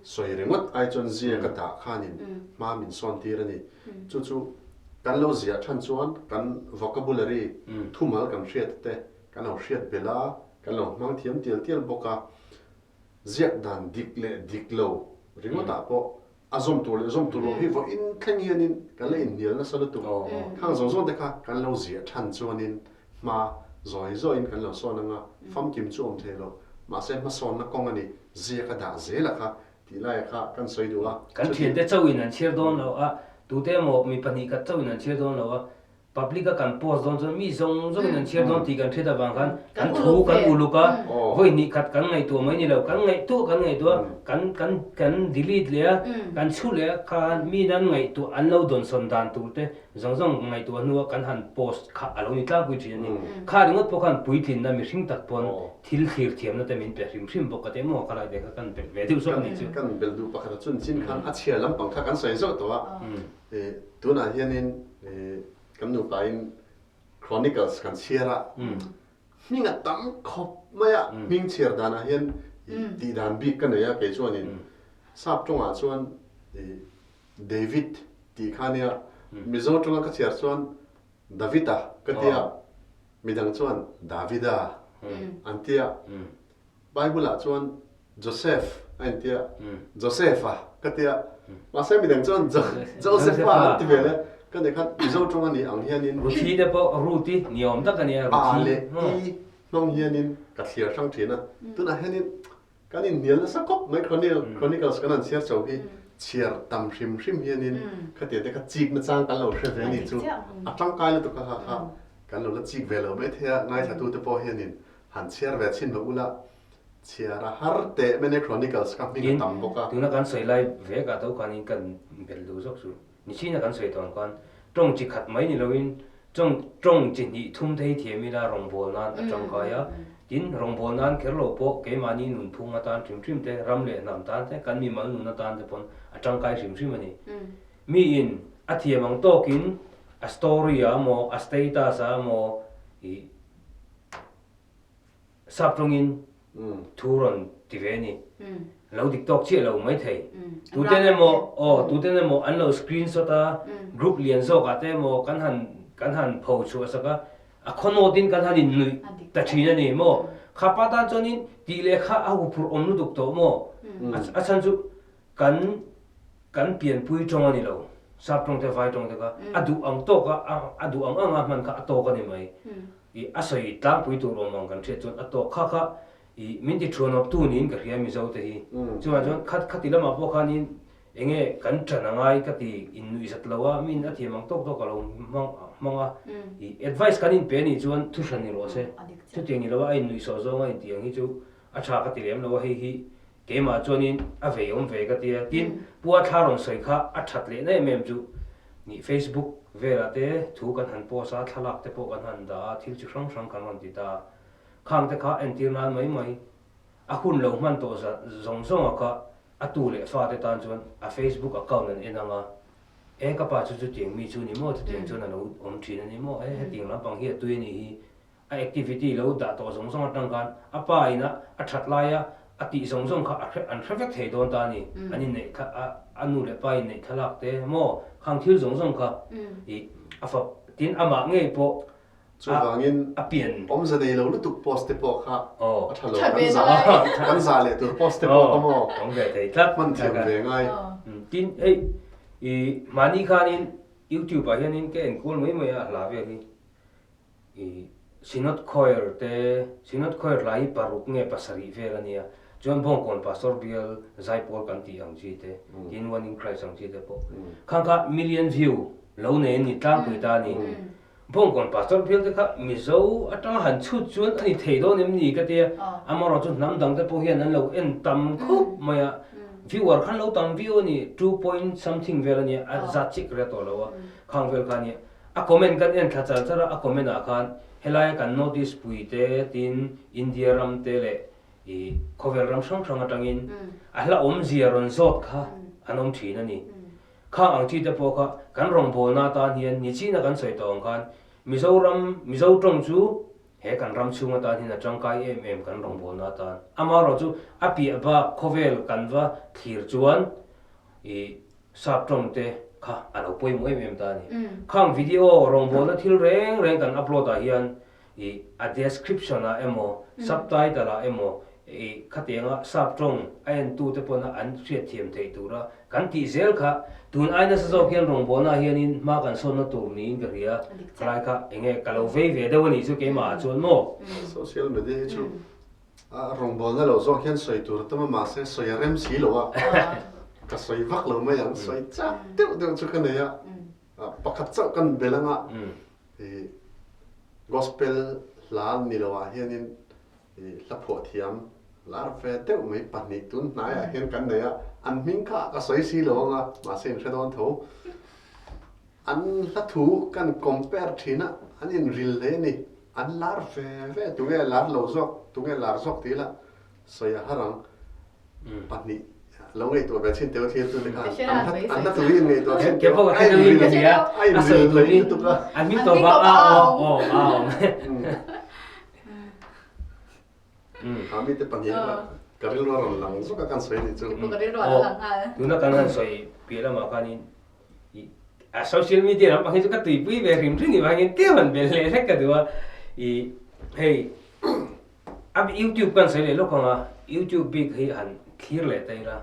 sawi ringawt ai chuan ziak a dah khanin hma min sawn tir a ni. Chu chu kan lo ziah than chuan kan vocabulary, thumal kan hriat te kan lo hriat belh a, kan lo hmang thiam tial tial bawk a. Ziak dan dik leh dik lo ringawtah pawh A zawm tur leh zawm tur lo hi vawiin thleng hianin kan la inhnial nasa lutuk. Khang zawng zawng te kha kan lo ziah than chuanin hma zawi zawiin kan lo sawn anga, famkim chu awm thei lo. Mahse hmasawnna kawng a ni, ziak a dah zel a kha tih laia kha kan sawi duh a. Kan thiante chauhin an chhiar dawn lo a, tute emaw mi pahnih khat chauhin an chhiar dawn lo a, Public a kan post dawn chuan mi zawng zawngin an chhiar dawn tih kan hriat avang khan kan thu kan uluk a, vawi hnih khat kan ngaihtuah mai ni lo, kan ngaihtuah kan ngaihtuah kan kan kan delete leh a, kan chhu leh a khan mi nan ngaihtuah an lo dawnsawn dan tur te zawng zawng ngaihtuah hnua kan han post kha a lo ni tlangpui thin a ni. Kha ringawt pawh khan puitlinna mihring tak pawn thil thlir thiamna te min pe hrim hrim bawk ka ti emaw ka lai te kha kan belh ve deuh zawk a nih chu. Kan belh duh pakhat a chun chin khan a chhiar lampang kha kan sawi zauh tawh a. Tunah hianin kan nupain Chronicles kan chhiar a, hming a tam khawp mai a, hming chhiar danah hian tih dan bik ka nei a, kei chuanin sap tawngah chuan David tih kha nia, Mizo tawnga ka chhiar chuan Davida ka ti a, midang chuan Davida an ti a. Bible-ah chuan Joseph a inti a, Joseph-a ka ti a, mahse midang chuan Joseph-a an ti vel e, ka nei khan Mizo tawng a nih ang hianin Ruthi te pawh Ruth-i ni awm tak a nia, Ruthi. A leh I hmang hianin ka thliar hrang thin a, tunah hianin kan inhnial nasa khawp mai Chronicles kan han chhiar chho hi chhiar tam hrim hrim hianin khatiang te kha chik nachang kan lo hre ve a nih chu a tangkai lutuk a kha kha kan lo la chik ve lo maithei a, ngaithlatute pawh hianin Han chhiar ve chhin lo ula, chhiar a har teh many Chronicles ka hming a tam bawk a. Tuna kan sawi lai vek ah tho khanin kan belh duh zawk chu. Nichina kan sawi tawh ang khan tawng chi khat mai ni loin tawng tawng chi hnih thum te hi thiam ila rawngbâwl nan a tangkai a. Tin, rawngbâwl nan kher lo pawh keimahni nunphung atan hrim hrim te, ram leh hnam tan te, kan mimal nun atan te pawn a tangkai hrim hrim a ni. Miin a thiam ang tawkin. A story ah emaw a status ah emaw i sap tawngin thu rawn ti ve a ni. Lo dik tawk chiah lo maithei. Tuten emaw aw tuten emaw an lo screenshot a, group lian zawk ah te emaw kan han kan han pho chhuah sak a, a khawnawt in kan han in nuih ta thin a ni maw? Kha pa tan chuan in tih leh kha a huphurh awm lutuk tawh maw? A chhan chu kan kan pianpui tawng a ni lo, sap tawng te vai tawng te kha a duh ang tawk a a duh ang ang a hman kha a tawk a ni mai. I a sawi tlangpui tur awm ang kan hriat chuan a tawk kha kha i min ti thuanawp tu niin ka hria Mizo te hi. Chuvang chuan khat khati lamah pawh khanin enge kan ṭan a ngai ka ti innuih zat lo a, min a thiam ang tawk tawk a lo hmang hmang a. I advice kan inpe anih chuan thu hran ni rawh se. Chutiang ni lo a a innuih sawh zawng a intih ang hi chu a ṭha ka ti lem lo a, hei hi keimah chuanin a vei awm ve ka ti a. Tin, Pua thla rawn sawi kha a ṭhat leh na em em chu nih Facebook velah te thu kan han post a, thlalak te pawh kan han dah a, thil chi hrang hrang kan rawn ti ta a. Khang te kha entir nan mai mai a hun lo hman tawh zawng zawng a kha a tu leh fa te tan chuan a Facebook account an en ang a, e ka pa chu chutiang mi chu ni maw, chutiang chuan a lo awm thin a ni maw, e hetiang lampang hi a tui a nih hi, a activity lo dah tawh zawng zawng atang khan a pa ina a that laia a tih zawng zawng kha an hre vek thei dawn ta a ni, an inneih thla a nu leh pa inneih thlalak te maw khang thil zawng zawng kha i a fap tin amah ngei pawh Chuvangin a pian awmze nei lo lutuk post te pawh kha a tha lo, kan zah kan zah leh tur post te pawh kha maw awm ve thei tlat hman thiam ve ngai. Tin hei i mahni khanin YouTube ah hianin ka enkual mai mai a hla vel hi i Synod Choir te Synod Choir hla hi paruk nge pasarih vel a nia chuan Bawngkawn Pastor Bial Zaipawl kan tih ang chi te tin One in Christ ang chi te pawh khang kha million view lo nei an ni tlangpui ta a ni. Bawngkawn Pastor bial te kha Mizo atanga han chhut chuan a ni thei dawn em ni ka tia, amaherawhchu hnam dang te pawh hian an lo en tam khawp mai a, viewer khan lo tam viau a ni, two point something vel a nia, a zat chik ria tawh lo a, khang vel kha a nia. A comment kan en thla char char a, a comment ah khan helaia kan North East pui te tin India ram te leh i khawvel ram hrang hrang atangin a hla awmzia rawn zawt kha an awm thin a ni. Khang ang chi te pawh kha kan rawngbawlna atan hian nichina kan sawi tawh ang khan Mizoram, Mizo tawng chu he kan ram chhung atan hian a tangkai em em kan rawngbawlna atan. Amaherawhchu a piah bak khawvel kan va thlir chuan i sap tawng te kha a lo pawimawh em em ta a ni. Khang video rawngbawlna thil reng reng kan upload ah hian i a description ah emaw subtitle ah emaw i khatianga sap tawng a entu te pawna an hriatthiam theih tura kan tih zel kha tun ai nasa zawk hian rawngbawlna ah hianin hma kan sawnna tur niin ka hria khalai kha enge ka lo vei ve deuh a nih chu keimah ah chuan maw. Social media hi chu a rawngbawlna lo zawk hian sawi tur a tam a mahse sawi a rem si lo a ka sawi vak lo mai ang sawi chak deuh deuh chu ka nei a pakhat chauh kan bel anga I gospel hla ni lo ah hianin i hla phuah thiam lar ve deuh mai pahnih tun hnaiah hian kan nei a, an hming kha ka sawi si lo anga mahse in hre dawn tho. An hla thu kan compare thin a, an inril hle a ni. An lar ve ve, tunge lar lo zawk, tunge lar zawk tih ila Sawi a har ang. Pahnih lo ngaihtuah ve chin teu thil chu te khan an hla tui in ngaihtuah chin teu a in ril a in ril hlei lutuk a. An hming tawp a a aw aw a awm. Ha mi te pahnih kha ka rilru a rawn lang zuk a kan sawi nih chu. Ka rilru a lang nghal. Tuna kan han sawi piah lamah khanin a social media lampang hi chu ka tuipui ve hrim hrim ni vangin tlem han bel leh hlek ka duh a. I hei A YouTube kan sawi leh lawk ang a, YouTube bik hi han thlir leh ta ila,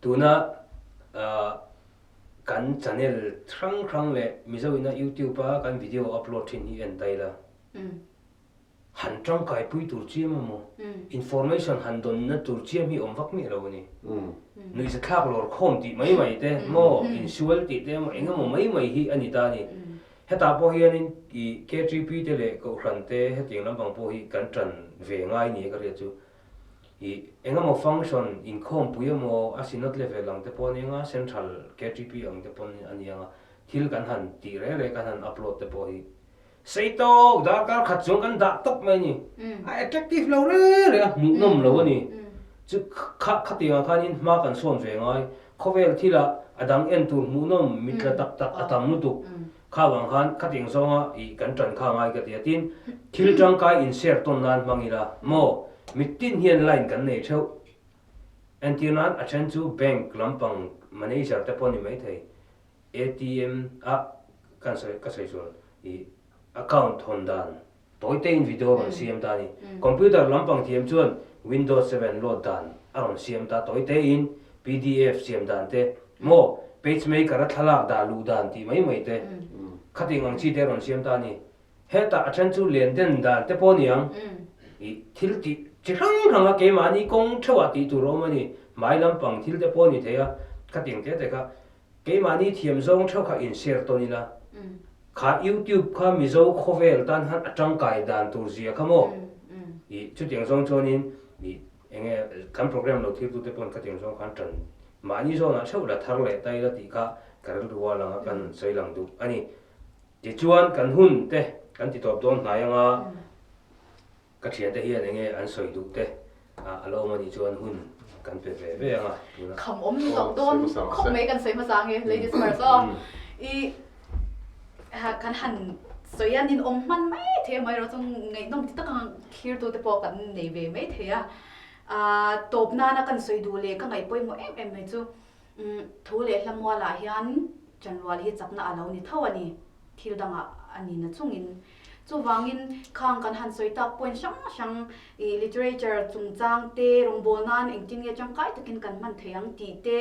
tuna kan channel hrang hrang leh Mizo ina YouTube a kan video upload thin hi en ta ila, han tangkai pui tur chiam emaw, information han dawnna tur chiam hi awm vak miah lo a ni. Nuihza thlak lawr khawm tih mai mai te maw, insual tih te emaw eng emaw mai mai hi a ni ta a ni. Hetah pawh hianin i KTP te leh Kohhran te hetiang lampang pawh hi kan tan ve ngai ni ka hriat chu. I engemaw function inkhawmpui emaw a synod level ang te pawh a ni anga central KTP ang te pawh a ni anga thil kan han tih reng reng kan han upload te pawh hi sei tawk darkar khat chuang kan dah tawp mai a ni. A attractive lo reng reng a hmuhnawm lo a ni. Chu kha khatiangah khanin hma kan sawn ve ngai. Khawvel thilah a dang en tur hmuhnawm mitla tak tak a tam lutuk. Kha vang khan khatiang zawnga ih kan tan kha ngai ka ti a, tin thil tangkai in share tawn nan hmang ila maw mittin hian line kan nei theuh. Entir nan a then chu bank lampang manager te pawh ni maithei ATM a kan sawi ka sawi chuan ih account hawn dan tawi te in video a rawn siam ta a ni. Computer lampang thiam chuan Windows 7 load dan a rawn siam ta tawi te in PDF siam dan te maw pagemaker a thlalak dah luh dan tih mai mai te khating ang chi te a rawn siam ta a ni. Hetah a then chu len den dan te pawh niang ih thil tih chi hrang hrang a keimahni kawng theuhah tih tur a awm a ni. Hmai lampang thil te pawh a ni thei a khating te te kha Keimahni thiam zawng theuh kha in share tawn ila, kha YouTube kha Mizo khawvel tan khan a tangkai dan tur zia kha maw? I chutiang zawng chuanin i enge kan program lo thirtu te pawn khatiang zawng khan tan mahni zawnah theuh la thar leh ta ila tih kha ka rilru a lang a kan sawi lang duh a ni. Tichuan kan hun te kan ti tawp dawn hnai anga Ka thiante hian enge an sawi duh te a lo awm anih chuan hun kan pe ve ve ang a tuna. Kham awm loh dawn khawp mai kan sawi hmasa ange ladies first aw. I kan han sawi a nin awm hman mai thei a mai erawh chu ngaihnawm ti tak ang thlir te pawh kan nei ve mai thei a. Tawp nana kan sawi duh leh ka ngaih pawimawh em em mai chu thu leh hla mualah hian chanrual hi chakna a lo ni tho a ni thil dangah a ni na chungin. Chuvangin, khang kan han sawi tak point hrang hrang i literature chungchang te, rawngbâwl nan engtin nge tangkai takin kan hman thei ang tih te,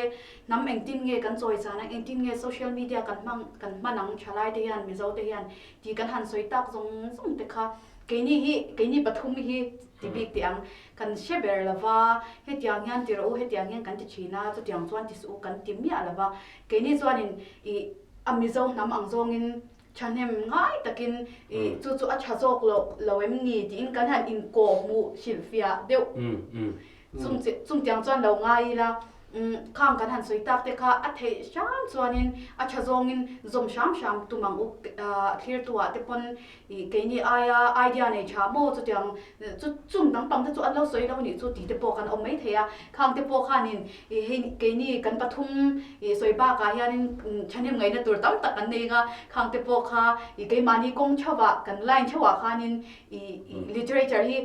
hnam engtin nge kan chawi chan ang, engtin nge social media kan hmang kan hman ang thalai te hian, Mizo te hian tih kan han sawi tak zawng zawng te kha keini hi, keini pathum hi ti bik teh ang, kan hre ber lo va, hetiang hian ti rawh u, hetiang hian kan ti thin a, chutiang chuan ti suh u kan ti miah lo va, keini chuanin i a Mizo hnam ang zawngin Thahnem ngai takin i chu chu a tha zawk loh lo em ni tiin kan han inkawh hmuh hrilhfiah deuh chung chungtiang chuan lo ngai ila khang kan han sawi tak te kha a theih hram chuanin a tha zawngin zawm hram hram tum ang u thlirtu ah te pawn i keini aia idea nei tha maw chutiang chu chung dangpang te chu an lo sawi lo nih chu tih te pawh kan awm mai thei a khang te pawh khanin I hei keini kan pathum i sawi bakah hianin thahnem ngaihna tur tam tak kan nei anga khang te pawh kha i keimahni kawng theuhah kan line theuhah khanin i literature hi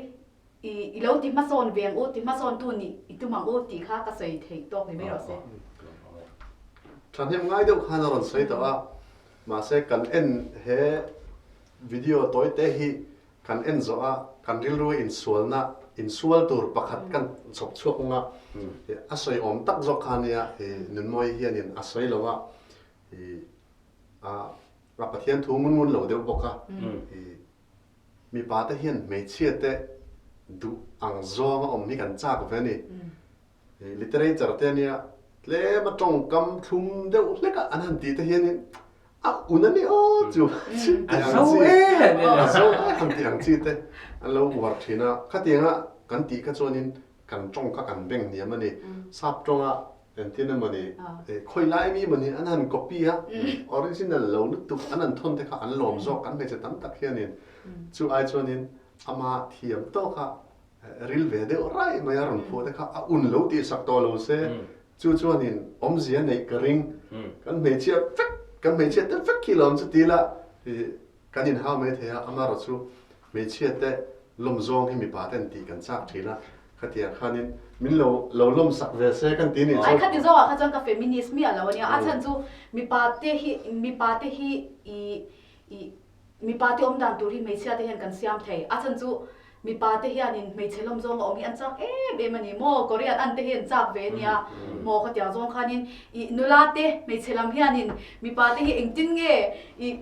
i i lo ti hmasawn ve ang u ti hmasawn tu nih i tum ang u tih kha ka sawi theih tawk ni mai rawh se. Thahnem ngai deuh khan a rawn sawi tawh a, mahse kan en he video tawi te hi Kan en zawh a, kan rilru insualna, insual tur pakhat kan chhawp chhuak nung a, a sawi awm tak zawk kha nia, Nunmawi hianin a sawi lo a, a Pathian thu ngun ngun lo deuh bawk a, mipa te hian hmeichhia te duh ang zawnga awm hi kan chak ve a ni. Literature te ania tlem a tawngkam thlum deuh hlek a an han tih te hianin a un a ni aw chu ti ang chi a zo e han ti ang chi te an lo uar thin a khatianga kan tih kha chuanin kan tawng kha kan beng hniam a ni sap tawnga entin emawni khawi lai mi emawni an han copy a original lo lutuk an han thawn te kha an lawm zawk kan hmeichhe tam tak hianin chu ai chuanin ama thiam tawk a Ril ve deuh raih mai a rawn phuah te kha a un lo tih sak tawh lo se chu chuanin awmzia neih ka ring. Kan hmeichhia vek, kan hmeichhia te vek khi lawm chu ti ila kan inhau mai thei a, amaherawh chu hmeichhia te lawm zawng hi mipa ten tih kan chak thin a, khatiang khanin min lo lo lawm sak ve se kan ti nih chu. Ai khati zawngah kha chuan ka feminist miah lo ania, a chhan chu mipa te hi mipa te hi i i Mipa te awm dan tur hi hmeichhia te hian kan siam thei. A chhan chu mipa te hianin hmeichhe lawm zawng a awm hi an chak em em a ni maw? Korean an te hi an chak ve ania maw? Khatiang zawng khanin ih nula te hmeichhe lam hianin mipa te hi engtin nge ih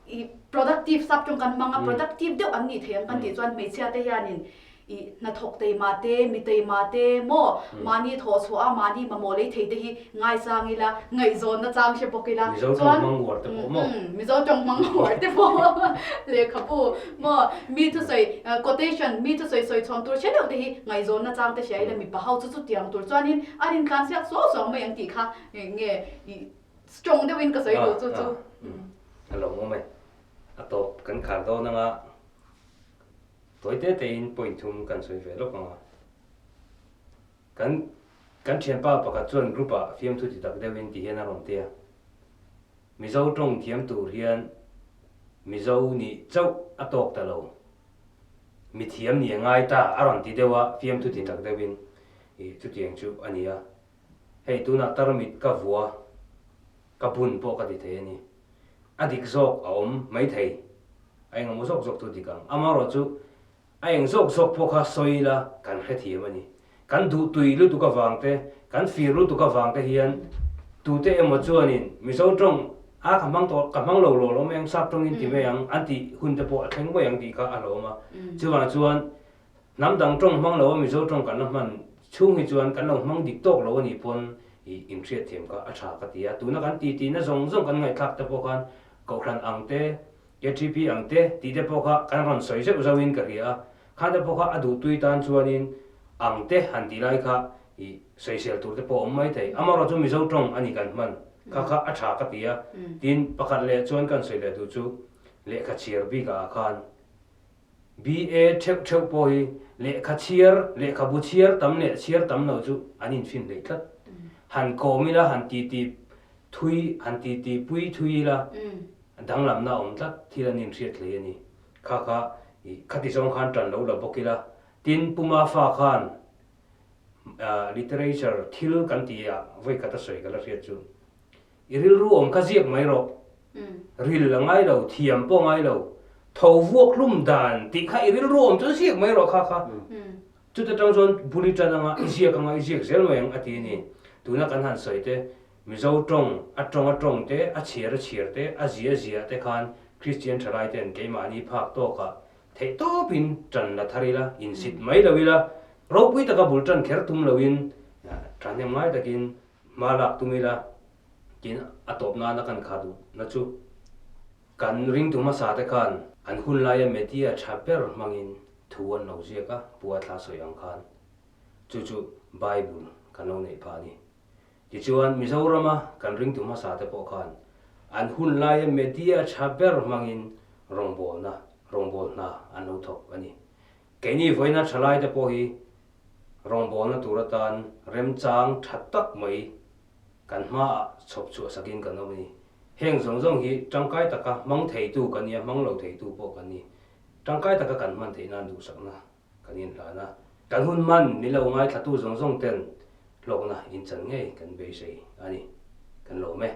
ih productive sap tawng kan hmang a, productive deuh an nih thei ang kan tih chuan hmeichhia te hianin I hnathawk teima te, mi teima te maw mahni thawh chhuah a, mahni mamawh lei thei te hi ngaisang ila, ngaihzawnna chang hre bawk ila, Mizo tawng hmang uar te pawh maw? Mizo tawng hmang uar te pawh lehkhabu maw mi thusawi quotation mi thusawi sawi chhawn tur hre deuh te hi ngaihzawnna chang te hria ila mipa ho chu chutiang tur chuanin an intlan siak suau suau mai ang tih kha nge i strong deuhin ka sawi duh chu chu. A lo awm e, a tawp kan khar dawn anga. Tawi te tein point thum kan sawi ve lawk ang a. Kan kan thianpa pakhat chuan group ah fiamthu ti tak deuhin ti hian a rawn ti a. Mizo tawng thiam tur hian Mizo nih chauh a tawk ta lo. Mi thiam ni a ngai ta a rawn ti deuh a, fiamthu ti tak deuhin i chutiang chu a ni a. Hei tunah tarmit ka vua, ka bun pawh ka ti thei a ni. A dik zawk a awm maithei, a engemaw zawk zawk chu dik ang. Amaherawhchu A eng zawk zawk pawh kha sawi ila kan hrethiam a ni. Kan duh tui lutuk avang te, kan fir lutuk avang te hian tute emaw chuanin Mizo tawng a ka hmang tawh, ka hmang lo lo lawm eng sap tawngin ti mai ang an tih hun te pawh a thleng mai ang tih kha a hlawm a. Chuvang chuan hnam dang tawng hmang lo a Mizo tawng kan la hman chhung hi chuan kan lo hmang dik tawk lo a nih pawn i inhriatthiam kha a tha ka ti a. Tuna kan titi na zawng zawng kan ngaihthlak te pawh khan Kohhran ang te, KTP ang te tih te pawh kha kan rawn sawi zeuh zauhin ka hria a, kha te pawh kha a duhtui tan chuanin ang te han tih lai kha i sawisel tur te pawh a awm mai thei. Amaherawh chu Mizo tawng a ni kan hman kha kha a tha ka ti a, tin pakhat leh chuan kan sawi leh duh chu lehkha chhiar bikah khan BA theuh theuh pawh hi lehkha chhiar, lehkhabu chhiar tam leh chhiar tam lo chu an infin hlei tlat. Han kawm ila, han titi thui, han titi pui thui ila, danglamna a awm tlat thil an inhriat hlei a ni. Kha kha i khati zawng khan tan lo la bawk ila, tin Puma fa khan literature thil kan tih ah vawi khat a sawi ka la hriat chu i rilru awm kha ziak mai rawh, ril a ngai lo, thiam pawh a ngai lo, tho vuak hlum dan tih kha i rilru awm chuan ziak mai rawh kha kha. Chuta tang chuan bul i tan anga i ziak anga i ziak zel mai ang a ti a ni. Tuna kan han sawi te Mizo tawng, a tawng a tawng te, a chhiar a chhiar te, a zia a zia te khan Kristian thalai ten keimahni phak tawkah theih tawpin tan la thar ila, insit mai lo ila, ropui taka bul tan kher tum loin thahnem ngai takin hma lak tum ila, tin a tawp nana kan kha duh na chu kan ringtu hmasa te khan an hun laia media tha ber hmangin thu an lo ziak a, Pu Athla sawi ang khan chu chu Bible kan lo neih phah a ni. Tichuan, Mizorama kan ringtu hmasa te pawh khan an hun laia media tha ber hmangin rawngbawlna, rawngbâwl hna an lo thawk a ni. Keini vawiina tha laite pawh hi rawngbawlna tur atan remchang tha tak mai kan hmaah chhawp chhuah sakin kan awm a ni. Heng zawng zawng hi tangkai taka hmang theitu kan ni a, hmang lo theitu pawh kan ni. Tangkai taka kan hman theih nan duhsakna Kan inhlan a, kan hun man min lo ngaithlatu zawng zawng ten hlawkna inchan ngei kan beisei a ni. Kan lawm e.